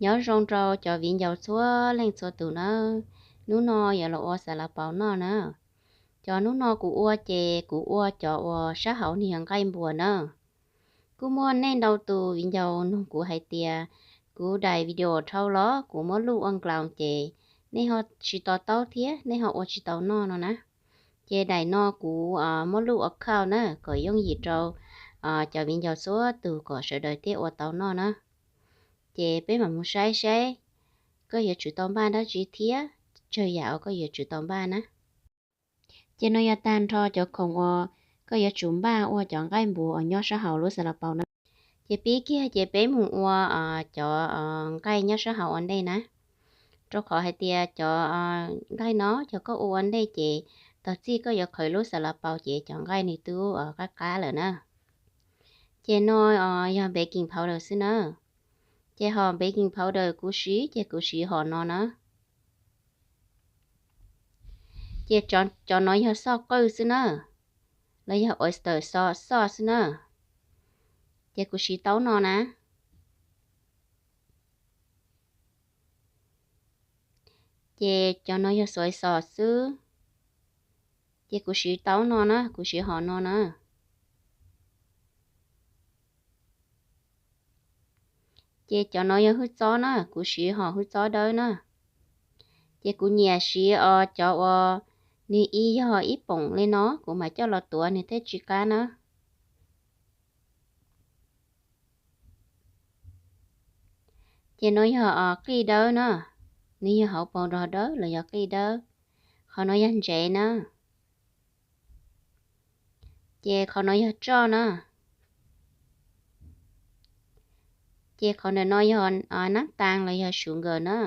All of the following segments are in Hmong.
Nyob zoo rau cov viv ncaus txhua leej txhua tus nawb. Hnub no yuav los ua xav laj paus noj na. Cov hnub no kuv ua ces kuv ua cov uas sab hauv nws yog nqaij npuas na. Kuj muaj nej ntau tus viv ncaus nug kuv hais tias kuv daim video dhau los kuv muab luj ua nkloos ces nej ho tsis to taub thiab nej ho ua tsis tau noj no na. Ces daim no kuv muab luj ua khauj na kom yooj yim rau cov viv ncaus txhua tus kom sawv daws thiaj ua tau noj na. Ces peb mam mus saib saib koj yuav tsum tau npaj dab tsi thiab tsawg yam uas koj yuav tsum tau npaj na. Ces no yog tag nrho cov khoom uas koj yuav tsum npaj ua cov nqaij npuas uas nyob sab hauv lub xav laj paus na. Ces pib kiag ces peb mus ua cov nqaij nyob sab hauv ua ntej na. Rau qhov hais tias cov nqaij no yog koj ua ua ntej ces tag txij koj yuav qhwv lub xav laj paus ces cov nqaij nws twb qab qab lawm na. Ces no yog baking powder xwb na. Ces ho baking powder kuv siv ces kuv siv ho no na. Ces cov no yog xoj qwj xwb na, los yog oyster sauce xwb na. Ces kuv siv taub no na. Ces cov no yog soy sauce xwb. Ces kuv siv taub no na, kuv siv ho no na. Ces cov no yog hwj txob na, kuv siv ho hwj txob dawb na. Ces kuv nyiam siv os cov uas nws ib yog ib poom li no kuv mam coj los tuav nws thiaj tsis qab na. Ces no yog qij dawb na, nws yog hauv paus nrog dawb los yog qij dawb. Qhov no yog ntsev na. Ces qhov no yog tsoj na. Ces qhov ntawm no yog nab tas los yog sugar na.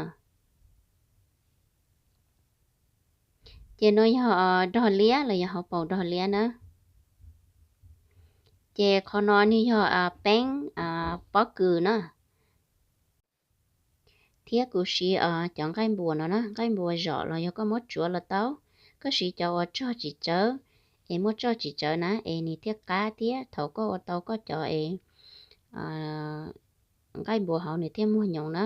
Ces no yog dog liab los yog hauv paus dog liab na. Ces qhov no nws yog peeb pob kws na. Thiab kuv siv cov nqaij npuas no na, nqaij npuas zom los yog koj muab tsuav los tau, koj siv cov uas tsog tsis tsawv, es muaj tsoj tsis tsawv na es nws thiaj qab thiab thaum koj ua tau koj cov es nqaij npuas hauv nws thiaj muag nyoos na.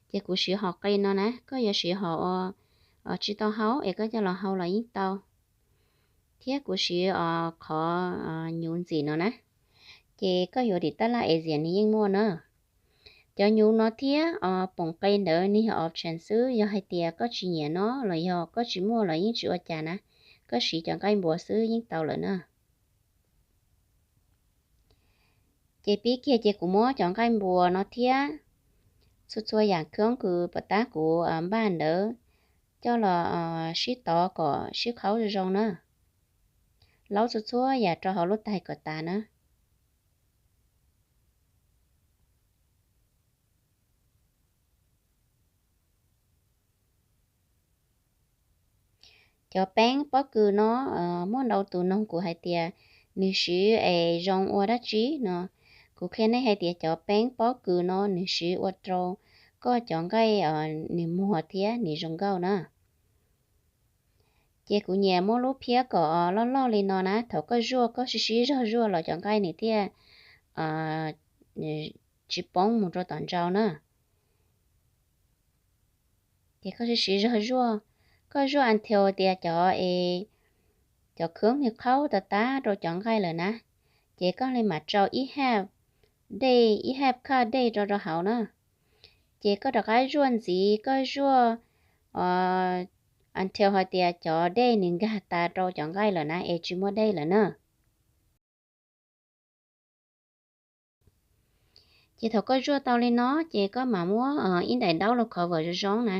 Ces kuv siv ho qij no na, koj yuav siv ho tsis tau hau es koj coj los hau los yeej tau. Thiab kuv siv qhov nyuv ntxim no na, ces koj yuav tim tab laj Asian nws yeej muaj na. Cov nyuv no thiab poom qe ntawd nws yog option xwb, yog hais tias koj tsis nyiam no los yog koj tsis muaj los yeej tsis ua cas na, koj siv cov nqaij npuas xwb yeej tau lawm na. Ces pib kiag ces kuv muab cov nqaij npuas no thiab txhua txhua yam khoob kws pom tab kuv npaj ntawd coj los sib tov kom sib qhaub zoo zoo na. Laub txhua txhua yam rau hauv lub tais kom tas na. Cov peeb pob kws no muaj ntau tus nug kuv hais tias nws siv es zoo ua dab tsi no. Kuv qhia nej hais tias cov peeb pob kws no nws siv ua rau koj cov nqaij nws muag thiab nws zoo nkauj na. Ces kuv nyiam muab lub phiab kom loj loj li no na, thaum koj zuaj koj sib sib zog zuaj los cov nqaij nws thiaj tsis poob mus rau tom ntsaus na. Ces koj sib sib zog zuaj, koj zuaj until tias cov es cov khoob nws qhaub tas tas rau cov nqaij lawm na, ces koj li mam tsau ib hab dej, ib hab cup dej rau rau hauv na. Ces koj rov qab zuaj ntxiv, koj zuaj until hais tias cov dej nws nkag tas rau cov nqaij lawm na es tsis muaj dej lawm na. Ces thaum koj zuaj tau li no ces koj mam muab ib daim daub los cover zoo zoo na,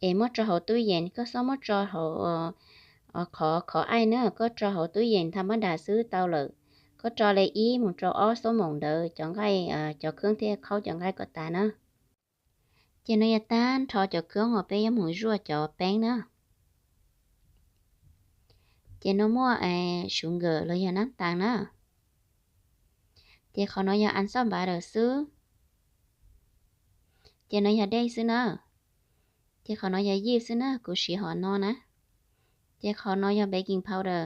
es muab tso hauv tub yees, koj txhob muab tso hauv qhov khov aij na, koj tso hauv tub yees tha mab das xwb tau lawm. Koj tso li ib mus rau ob xuab moos ntawd cov nqaij, cov khoob thiaj qhaub cov nqaij kom tas na. Ces no yog tag nrho cov khoob uas peb yuav mus zuaj cov peeb na. Ces no muaj sugar los yog nab tas na. Ces qhov no yog ăn salt and butter xwb. Ces no yog dej xwb na. Ces qhov no yog yeast xwb na, kuv siv hom no na. Ces qhov no yog baking powder.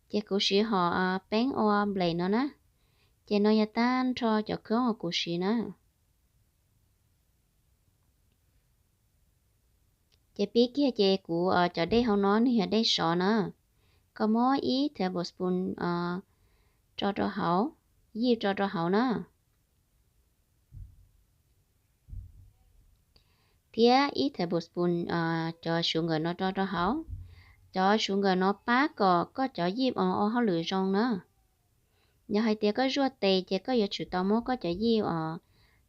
Ces kuv siv hom peeb ua blend no na. Ces no yog tag nrho cov khoob uas kuv siv na. Ces pib kiag ces kuv cov dej hauv no nws yog dej sov na. Koj muab ib tablespoon tso rau hauv, yij tso rau hauv na. Thiab ib tablespoon cov sugar no tso rau hauv. Cov sugar no pab kom koj cov yij ua hauj lwm zoo na. Yog hais tias koj zuaj tes ces koj yuav tsum tau muab koj cov yij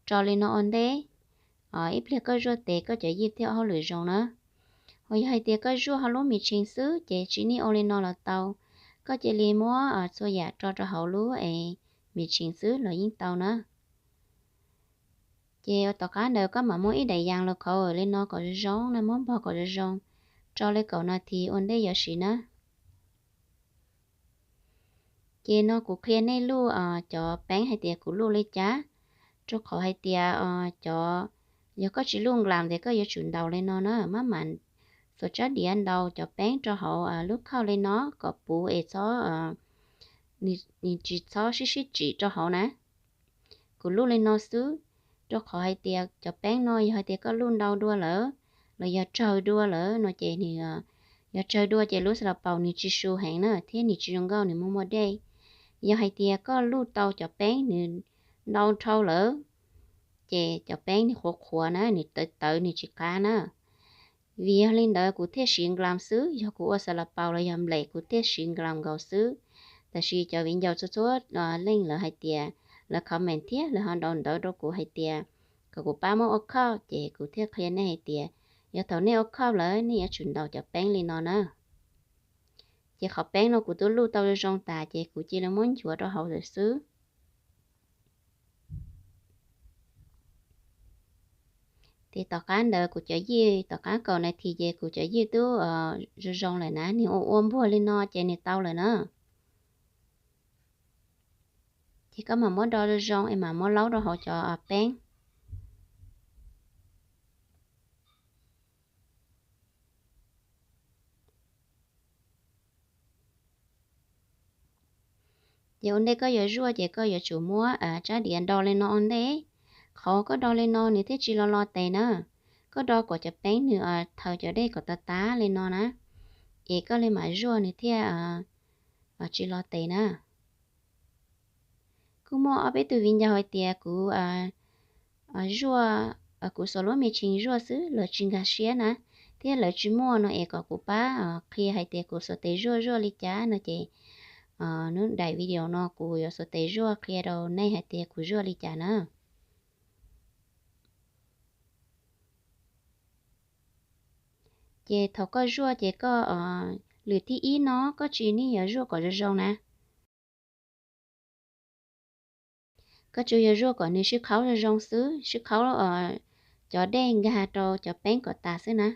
tso li no ua ntej. Ib pliag koj zuaj tes koj cov yij thiaj ua hauj lwm zoo na. Ho yog hais tias koj zuaj hauv lub machine xwb ces tsis nej ua li no los tau. Koj cia li muab txhua yam tso rau hauv lub machine xwb los yeej tau na. Ces tom qab ntawd koj mam muab ib daim yas los khov li no kom zoo zoo na, muab npog kom zoo zoo, rau li kaum nas this ua ntej yuav siv na. Ces no kuv qhia nej luj cov peeb hais tias kuv luj li cas, rau qhov hais tias cov, yog koj tsis luj nklam ces koj yuav tsum ntaus li no na, maj mam xuas tsab diav ntaus cov peeb rau hauv lub khauj li no kom puv es txhob, nws tsis txhob sib sib tsim rau hauv na. Kuv luj li no xwb, rau qhov hais tias cov peeb no yog hais tias koj luj ntau dua lawm los yog tsawg dua lawm no ces nws, yog tsawg dua ces lub xas las paus nws tsis su heev na thiab nws tsis zoo nkauj, nws muaj muaj dej. Yog hais tias koj luj tau cov peeb nws ntau dhau lawm ces cov peeb nws qhuav qhuav na, nws tawv tawv nws tsis qab na. Vim yog li ntawd kuv thiaj siv nklam xwb, yog kuv ua xas las paus los yog nplej kuv thiaj siv nklam nkaus xwb. Tab sis cov viv ncaus txhua txhua leej lawv hais tias, lawv comment thiab lawv ho ntaus ntawv rau kuv hais tias kom kuv pab muab ua khauj, ces kuv thiaj qhia nej hais tias yog thaum nej ua khauj lawm nej yuav tsum ntaus cov peeb li no na. Ces qhov peeb no kuv twb luj tau zoo zoo tas ces kuv cia li muab nchuav rau hauv lawm xwb. Ces tom qab ntawd kuv cov yij, tom qab kaum nas this ces kuv cov yij twb zoo zoo lawm na, nws ua ua npuag li no ces nws tau lawm na. Ces koj mam muab do zoo zoo es mam muab laub rau hauv cov peeb. Ces ua ntej koj yuav zuaj ces koj yuav tsum muab tsab diav do li no ua ntej. Qhov koj do li no nws thiaj tsis lo lo tes na. Koj do kom cov peeb nws thaws cov dej kom tas tas li no na, es koj li mam zuaj nws thiaj tsis lo tes na. Kuj muaj ob peb tug viv ncaus hais tias kuv zuaj, kuv xuas lub me tshee zuaj xwb, lawv tsis nkag siab na, thiab lawv tsis muaj no es kom kuv pab qhia hais tias kuv xuas tes zuaj zuaj li cas no ces hnub daim video no kuv yuav xuas tes zuaj qhia rau nej hais tias kuv zuaj li cas na. Ces thaum koj zuaj ces koj, lwm thib ib no koj tsis nej yuav zuaj kom zoo zoo na. Koj tsuas yog zuaj kom nws sib qhaub zoo zoo xwb, sib qhaub cov dej nkag rau cov peeb kom tas xwb na,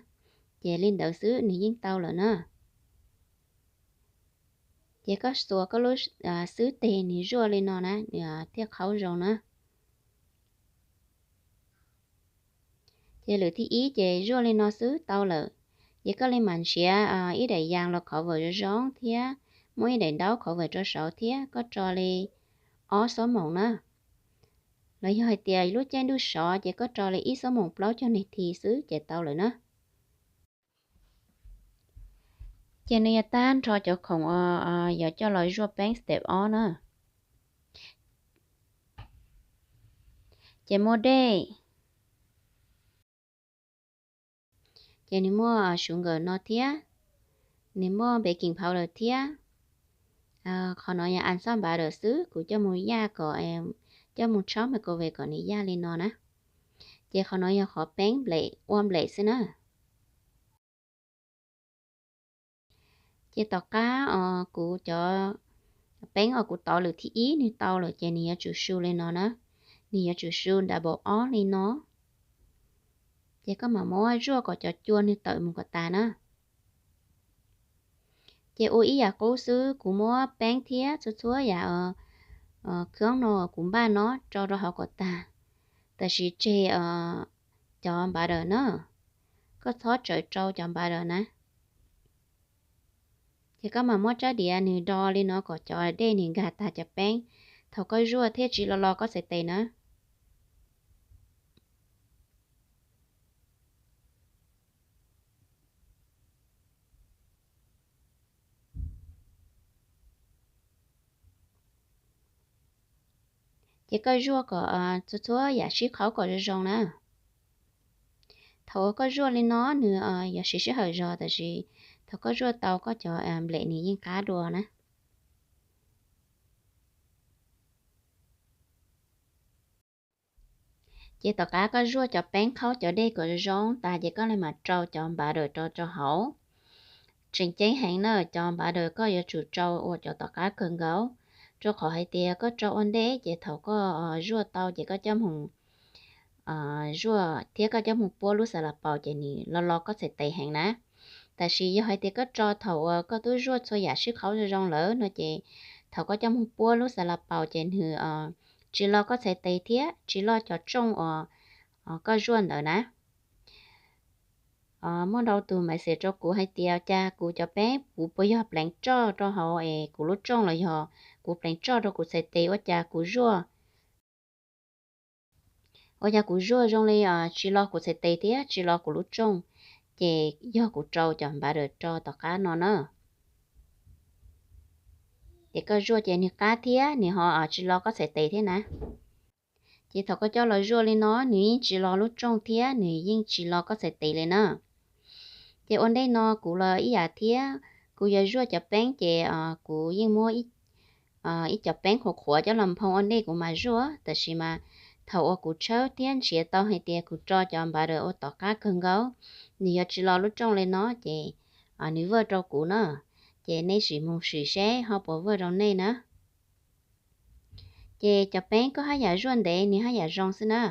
ces li ntawd xwb nws yeej tau lawm na. Ces koj xuas koj lub xwb tes nws zuaj li no na, thiaj qhaub zoo na. Ces lwm thib ib ces zuaj li no xwb tau lawm. Ces koj li mam nrhiav ib daim yas los cover zoo zoo thiab muab ib daim ntaub cover rau saud thiab koj tso li ob xuab moos na. Los yog hais tias lub caij ntuj sov ces koj tso li ib xuab moos plaub caug nas this xwb ces tau lawm na. Ces nws yog tag nrho cov khoom uas yuav coj los zuaj peeb step ob na. Ces muaj dej, ces nws muaj sugar no thiab, nws muaj baking powder thiab. Qhov no yog an xab npav lawm xwb, kuv coj mus yaj kom, coj mus tshab microwave kom nws yaj li no na. Ces qhov no yog qhov peeb nplej ua nplej xwb na. Ces tom qab os kuv cov peeb uas kuv tov lwm thib ib nws tau lawm ces nws yuav tsum su li no na, nws yuav tsum su double ob li no. Ces koj mam muab zuaj kom cov cua nws tawm mus kom tas na. Ces ua ib yam qub xwb, kuv muab peeb thiab txhua txhua yam khoob no kuv npaj no rau rau hauv kom tag, tab sis tseg cov npav daws na, koj txhob tsawm rau cov npav daws na. Ces koj mam muab tsab diav nws do li no kom cov dej nws nkag tag cov peeb, thaum koj zuaj thiaj tsis lo lo koj txhais tes na. Ces koj zuaj kom txhua txhua yam sib qhaub kom zoo zoo na. Thaum uas koj zuaj li no nws yuav siv sij hawm zog, tab sis thaum koj zuaj tau koj cov nplej nws yeej qab dua na. Ces tom qab koj zuaj cov peeb qhaub cov dej kom zoo tas ces koj li mam rau cov npav daws rau rau hauv. Tseem ceeb heev na, cov npav daws koj yuav tsum rau ua cov tom qab kawg nkaus, rau qhov hais tias koj rau ua ntej ces thaum koj zuaj tau ces koj coj mus zuaj thiab koj coj mus puab lub xas las paus ces nws lo lo koj txhais tes heev na. Tab sis yog hais tias koj rau thaum uas koj twb zuaj txhua yam sib qhaub zoo zoo lawm no ces thaum koj coj mus puab lub xas las paus ces nws tsis lo koj txhais tes thiab tsis lo cov rooj uas koj zuaj ntawd na. Muaj ntau tus message rau kuv hais tias cas kuv cov peeb kuv puas yog pleev roj rau hauv es kuv lub rooj los yog kuv pleev roj rau kuv txhais tes ua cas kuv zuaj ua cas kuv zuaj zoo li tsis lo kuv txhais tes thiab tsis lo kuv lub rooj, ces yog kuv rau cov npav daws rau tom qab no na. Ces koj zuaj ces nws qab thiab nws ho tsis lo koj txhais tes thiab na. Ces thaum koj coj los zuaj li no nws yeej tsis lo lub rooj thiab nws yeej tsis lo koj txhais tes li na. Ces ua ntej no kuv los ib yam thiab, kuv yuav zuaj cov peeb ces kuv yeej muab ib cov peeb qhuav qhuav coj los nphoo ua ntej kuv mam zuaj, tab sis mas thaum uas kuv tshawb thiab nrhiav tau hais tias kuv rau cov npav daws ua tom qab kawg nkaus, nws yuav tsis lo lub rooj li no ces nws vwj rau kuv na. Ces nej sim mus sim seb ho puas vwj rau nej na. Ces cov peeb koj haj yam zuaj ntev nws haj yam zoo xwb na.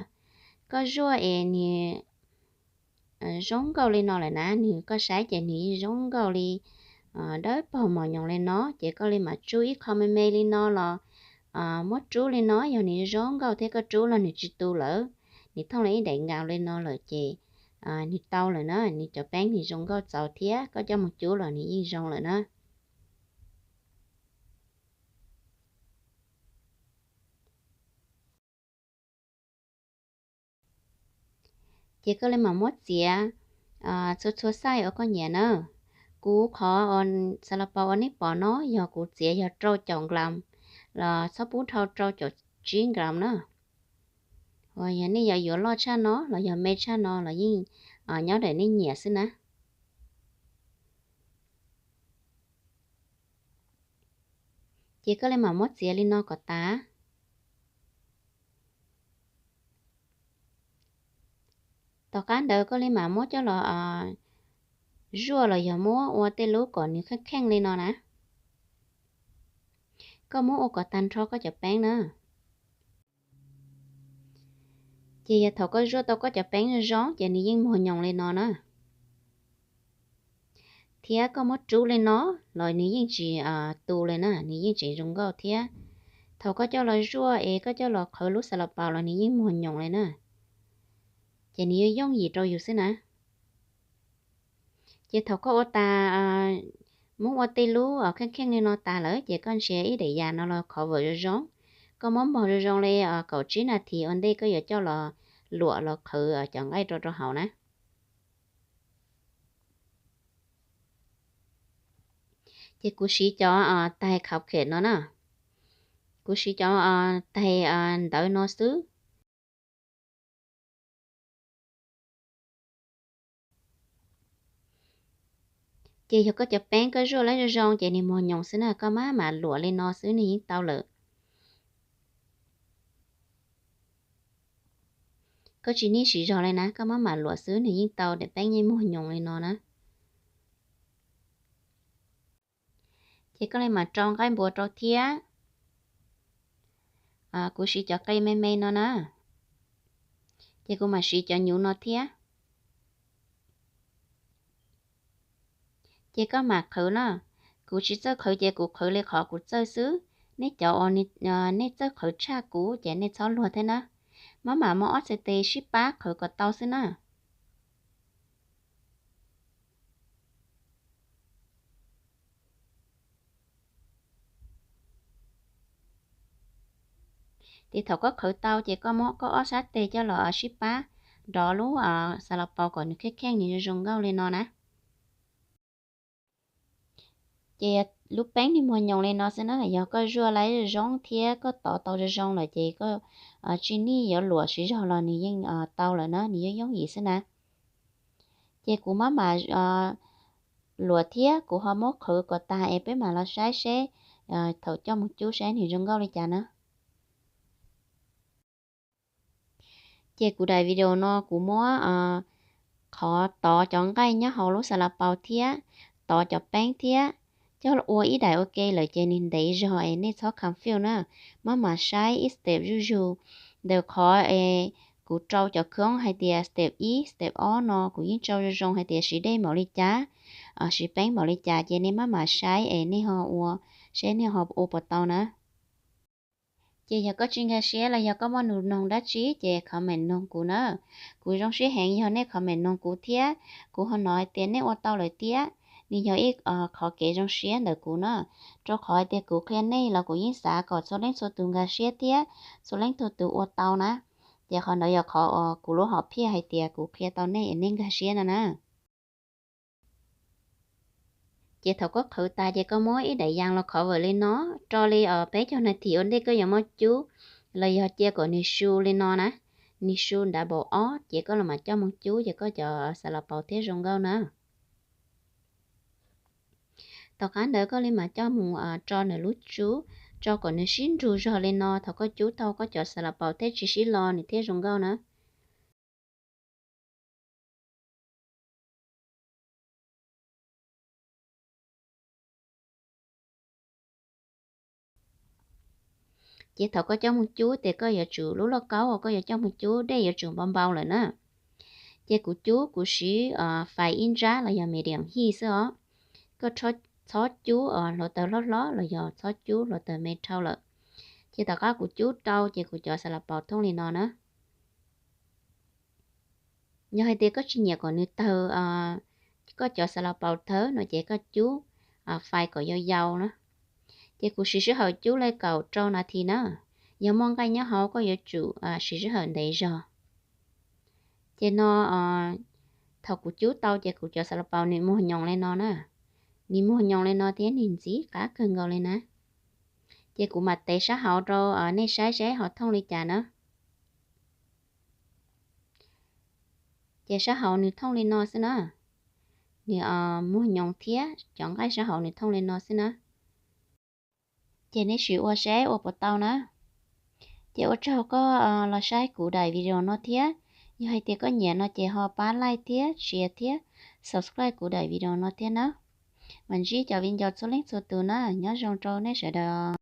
Koj zuaj es nws zoo nkauj li no lawm na, nws koj saib ces nws zoo nkauj li dawb paug mos nyoos li no, ces koj li mam rub ib qho me me li no los muab rub li no, yog nws zoo nkauj thiab koj rub los nws tsis tu lawm, nws thooj li ib daim nkaus li no lawm ces nws tau lawm na, nws cov peeb nws zoo nkauj txaus thiab koj coj mus cub los nws yeej zoo lawm na. Ces koj li mam muab txiav txhua txhua size uas koj nyiam na. Kuv qhov xas las paus uas nej pom no yog kuv txiav yog rau caum nkas los txhob pub dhau rau caum tsib nkas na. Yog nej yog yuav loj tshaj no los yog me tshaj no los yeej nyob ntawm nej nyiam xwb na. Ces koj li mam muab txiav li no kom tas. Tom qab ntawd koj li mam muab coj los zuaj los yog muab ua tej lub kom nws kheej kheej li no na. Koj muab ua kom tag nrho koj cov peeb na. Ces yog thaum koj zuaj tau koj cov peeb zoo zoo ces nws yeej muag nyoos li no na. Thiab koj muab rub li no los nws yeej tsis tu li na, nws yeej tseem zoo nkauj thiab. Thaum koj coj los zuaj es koj coj los qhwv lub xas las paus los nws yeej muag nyoos li na. Ces nws yuav yooj yim rau yus xwb na. Ces thaum koj ua tas, muab ua tej lub kheej kheej li no tas lawm ces koj nrhiav ib daim yam no los khov vawm zoo zoo. Koj muab npog zoo zoo li kaum tsib nas this ua ntej koj yuav coj los luam los qhwv cov nqaij rau rau hauv na. Ces kuv siv cov taig khauv khem no na, kuv siv cov taig ntawv no xwb. Ces yog koj cov peeb koj zuaj lawm zoo zoo ces nws muag nyoos xwb na, koj maj mam luam li no xwb nws yeej tau lawm. Koj tsis nij siv zog li na, koj maj mam luam xwb nws yeej tau, daim peeb yeej muag nyoos li no na. Ces koj li mam rau nqaij npua rau thiab. Kuv siv cov qe me me no na, ces kuv mam siv cov nyuv no thiab. Ces koj mam qhwv na, kuv tsis txawj qhwv ces kuv qhwv li qhov kuv txawj xwb. Nej cov uas nej txawj qhwv tshaj kuv ces nej txhob luag thiab na. Maj mam muab ob txhais tes sib pab qhwv kom tau xwb na. Ces thaum koj qhwv tau ces koj muab koj ob sab tes coj los sib pab nrov lub xas las paus kom nws kheej kheej nws zoo nkauj li no na. Ces lub peeb niag muag nyoos li no xwb na. Yog koj zuaj laib zoo thiab koj tov tau zoo zoo lawm ces koj tsis nij yuav luam siv zog los nws yeej tau lawm na, nws yeej yooj yim xwb na. Ces kuv maj mam luam thiab kuv ho muab qhwv kom tag es peb mam los saib seb thaum coj mus cub saib nws zoo nkauj li cas na. Ces kuv daim video no kuv muab qhov tov cov nqaij nyob hauv lub xas las paus thiab tov cov peeb thiab coj ua ib daim ua ke lawm ces nws ntev zog es nej txhob confuse na. Maj mam saib ib step zuj zus. Ntawm qhov es kuv rau cov khoob hais tias step ib step ob no kuv yeej rau zoo zoo hais tias siv dej npaum li cas, siv peeb npaum li cas ces nej maj mam saib es nej ho ua, seb nej ho ua puas tau na. Ces yog koj tsis nkag siab los yog koj muaj lus noog dab tsi ces comment noog kuv na. Kuv zoo siab heev yog nej comment noog kuv thiab kuv ho hnov hais tias nej ua tau lawm thiab. Nws yog ib qhov kev zoo siab ntawm kuv na, rau qhov hais tias kuv qhia nej los kuv yeej xav kom txhua leej txhua tus nkag siab thiab txhua leej txhua tus ua tau na. Ces qhov ntawd yog qhov uas kuv lub hom phiaj hais tias kuv qhia tau nej es nej nkag siab no na. Ces thaum koj qhwv tas ces koj muab ib daim yas los cover li no, rau li peb caug nas this ua ntej koj yuav muab cub, los yog cia kom nws su li no na, nws su nrad npaum ob ces koj los mam coj mus cub ces koj cov xas las paus thiaj zoo nkauj na. Tom qab ntawd koj li mam coj mus tso nws lub tsub, tso kom nws sib nrug zog li no, thaum koj cub tau koj cov xas las paus thiaj tsis sib lo nws thiaj zoo nkauj na. Ces thaum koj coj mus cub ces koj yuav tsum, lub lauj kaub uas koj yuav coj mus cub dej yuav tsum npau npau lawm na. Ces kuv cub kuv siv fais ib nrab los yog medium heat xwb os. Koj txhob cub hluav taws hlob hlob los yog txhob cub hluav taws me dhau lawm. Ces tom qab kuv cub rau ces kuv cov xas las paus thooj li no na. Yog hais tias koj tsis nyiam kom nws tawg, koj cov xas las paus tawg no ces koj cub fais kom yau yau na. Ces kuv siv sij hawm cub li kaum rau nas this na. Yog muaj nqaij nyob hauv koj yuav tsum siv sij hawm ntev zog. Ces no thaum kuv cub tau ces kuv cov xas las paus nws muag nyoos li no na. Nws muag nyoos li no thiab nws ntxim qab kawg nkaus li na. Ces kuv mam tev sab hauv rau nej saib seb ho thooj li cas na. Ces sab hauv nws thooj li no xwb na. Nws muag nyoos thiab cov nqaij sab hauv nws thooj li no xwb na. Ces nej sim ua seb ua puas tau na. Ces ua tsaug koj los saib kuv daim video no thiab. Yog hais tias koj nyiam no ces ho pab like thiab share thiab subscribe kuv daim video no thiab na. Mam ntsib cov viv ncaus txhua leej txhua tus na, nyob zoo rau nej sawv daws.